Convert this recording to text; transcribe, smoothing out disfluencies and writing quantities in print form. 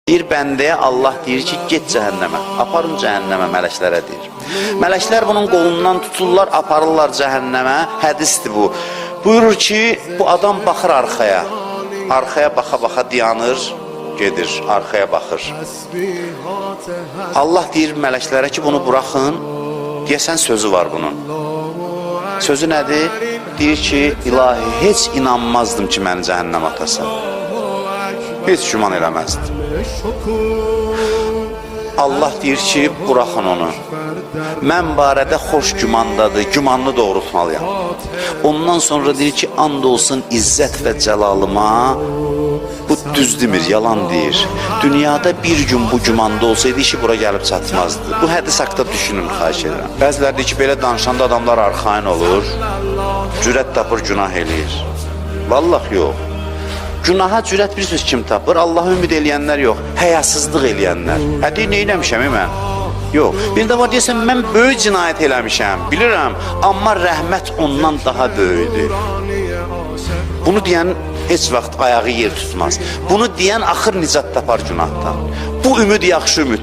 Deyir bəndəyə Allah deyir ki, get cəhənnəmə. Aparın cəhənnəmə mələklərə deyir. Mələklər bunun qolundan tuturlar, aparırlar cəhənnəmə. Hədisdir bu. Buyurur ki, bu adam baxır arxaya. Arxaya baxa-baxa dayanır, gedir, arxaya baxır. Allah deyir mələklərə ki, bunu buraxın. Deyəsən sözü var bunun. Sözü nədir? Deyir ki, ilahi, heç inanmazdım ki, məni cəhənnəm atasan. Heç güman eləməzdim. Allah deyir ki, buraxın onu. Mən barədə xoş gümandadır, gümanını doğrultmalıyam. Ondan sonra deyir ki, and olsun izzət və cəlalıma, bu düz demir, yalan deyir. Dünyada bir gün bu gümanda olsaydı işi bura gəlib çatmazdı. Bu hədis haqqında düşünün, xahiş edirəm. Bəziləri deyir ki, belə danışanda adamlar arxayın olur, cürət tapır, günah eləyir. Vallah yox. Günaha cürət bilirsiniz kim tapır? Allah'a ümid eləyənlər yox, həyasızlıq eləyənlər. Hə deyir, nə eləmişəm mən? Yox. Bir də var deyəsən, mən böyük cinayət eləmişəm, bilirəm, amma rəhmət ondan daha böyükdür. Bunu deyən heç vaxt ayağı yer tutmaz. Bunu deyən axır nicat tapar günahdan. Bu ümid yaxşı ümiddir.